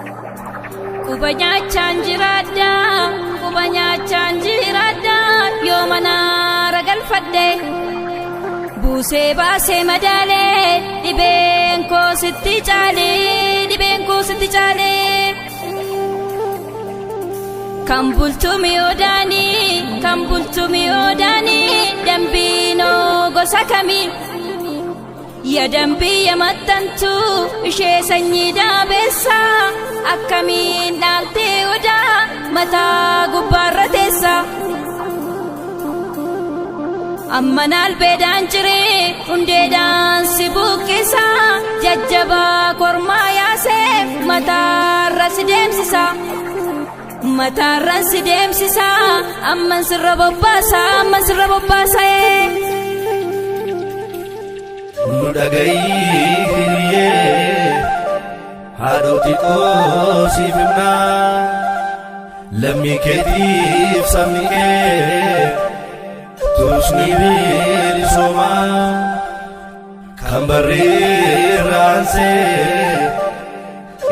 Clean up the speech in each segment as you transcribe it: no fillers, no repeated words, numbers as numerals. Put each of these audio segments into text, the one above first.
Quba nyaachaan jiraadha, quba nyaachaan jiraadha, yoo manaara galfadhe. Buusee baasee madaalee, dhibeen koo sitti caalee, dhibeen koo sitti caalee. Kan bultumi odaanii, kan bultumi odaanii, dambiinoo gosa kamii? Ya dambii ya maxxantu ishee sanyii daabeessa, akkamiin dhaaltee odaa mataa gubbaarra teessa. Amma naalbeedhaan ciree hundeedhaan si buqqisa, jajjabaa kormaa yaaseef mataarra si deemsisa. Mataarra si deemsisa, amman sirra bobbaasa, amman sirra bobbaasa. Nu dhagayi hiriyyee, haadhoti koo siif himnaa, lammii keetiif sabni kee turusni bilisoomaa kan barreerraansee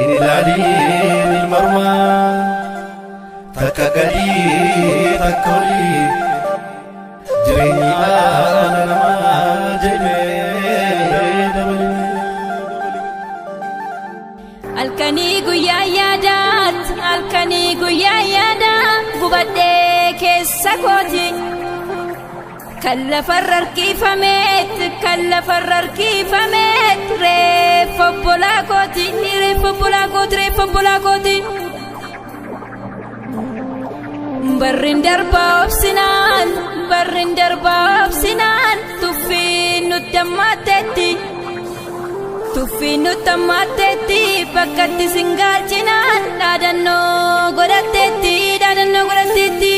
in ilaaliin ilmarmaa takka gadii takka olii jireenyi dhala namaa jedhee dabalee. Halkanii guyyaa yaadaat, halkanii guyyaa yaadaa, gubadhee keessa kooti. Kan lafarra harkifameet, kan lafarra harkifameet, reeffa obbolaa kooti, reeffa obbolaa kooti, reeffa obbolaa kooti. Barrin darbaa obsinaan, barrin darbaa obsinaan, tuffiin nutti hammaatteetti. Tuffiin nutti hammaatteetti, bakkatti singaalchinaan, dhaadannoo godhatteetti, dhaadannoo godhatteetti.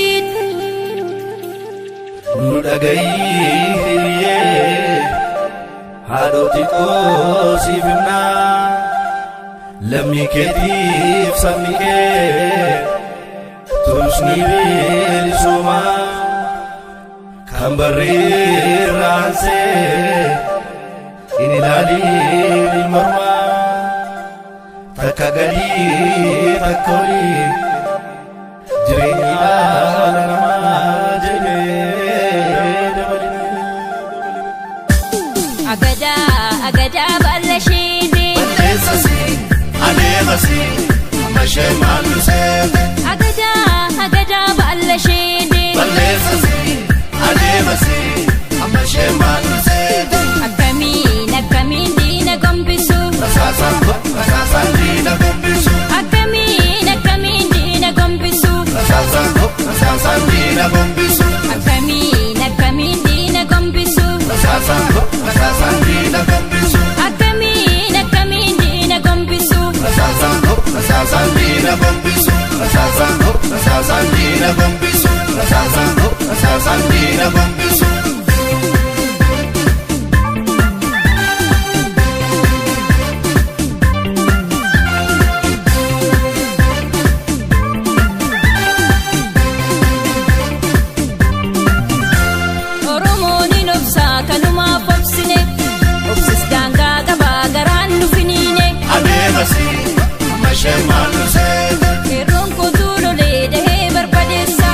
Nu dhagayi hiriyyee, haadhoti koo siif himnaa, lammii keetiif sabni kee turusni bilisoomaa kan barreerraansee in ilaaliin ilmarmaa takka gadii takka olii jireenyi dhala namaa jedhee dabalee. Agadaa agadaa baala isheeti. Balleessasi adeemasi amma ishee maallu seete. Agadaa agadaa baala isheeti. Balleessasi adeemasi amma ishee maallu seete. Akkamiin akkamiin diina gombisu. Rasaasaan rasaasaan diina gombisu. Akkamiin akkamiin diina gombisu. Rasaasaan rasaasaan diina gombisu. Akkamiin akkamiin diina gombisu. Rasaasaan rasaasaan diina gombisu. Akkamiin akkamiin diina gombisu. Rasaasaan rasaasaan diina gombisu. Rasaasaan rasaasaan diina gombisu. Rasaasaan rasaasaan diina gombisu. Oromoon hin obsaa kanumaaf obsine. Obsis daangaa qabaa garaan nu finiine. Adeemasi amma ishee maallu seete. Qeerroon kootuu lolee dahee barbadeessa.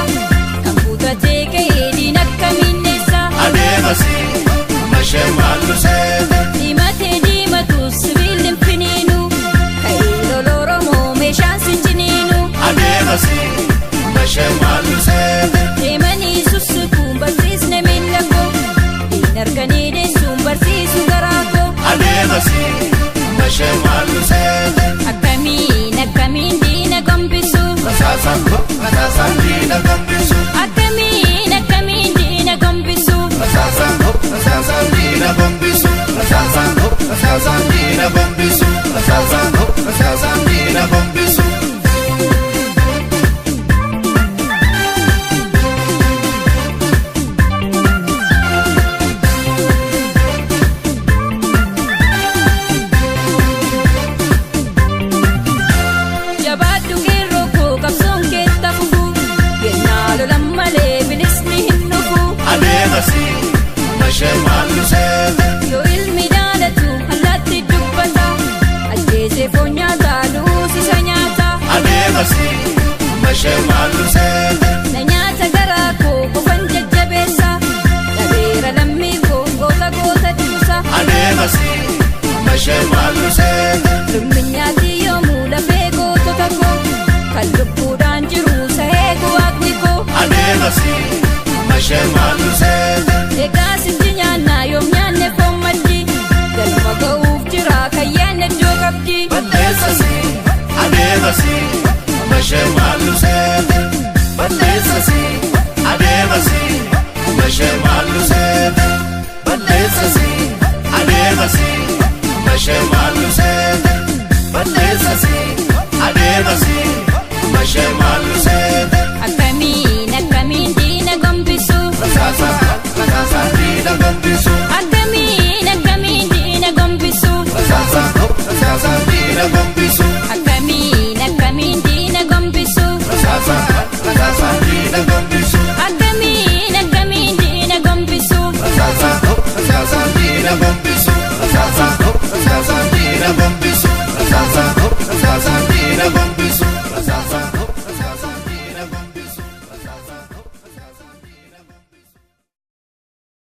Kan kutatee ka'ee diina akkamiin dheessa. Adeemasi amma ishee maallu seete. Diimatee diimatu sibiilli hin finiinu. Ka'ee lola Oromoo meeshaan sin ciniinu. Adeemasi amma ishee maallu seete. Deemanii sussukuun barsiisne miila koo. Diina arganii deessuun barsiisu garaa koo. Adeemasi amma ishee maallu seete. Akkamiin akkamiin diina gombisu. Rasaasaan rasaasaan diina gombisu. Akkamiin akkamiin diina gombisu. Rasaasaan rasaasaan diina gombisu. Rasaasaan rasaasaan diina gombisu. Rasaasaan rasaasaan diina gombisu. Jabaadhu qeerroo koo qabsoon keetta fufu. Yennaa lolan malee bilisni hin dhufu. Adeemasi amma ishee maallu seete. Yoo ilmi daalatu allaatti dubbata. Ajjeesee foon nyaata duusisa nyaata. mashee maallu seete. Na nyaata garaa koo qofan jajjabeessa. Dhabeera lammii koo goota goota cuusa. Adeemasi mashee maallu seete. Lumminyaati yoomuu lafee gootota koo. Kan lubbuudhaan jiru sahee waaqni koo. Adeemasi mashee maallu seete. Egaa sitti nyaannaa yoom nyaanne foon maddi. Galma ga'uuf jira kayyaan iddoo qabdi. Balleessasi adeemasi mashee maallu seete. Balleessasi adeemasi mashee maallu seete. Balleessasi adeemasi mashee maallu seete. Balleessasi adeemasi mashee maallu seete. Akkamiin akkamiin diina gombisu. Rasaasa rasaasa diina gombisu.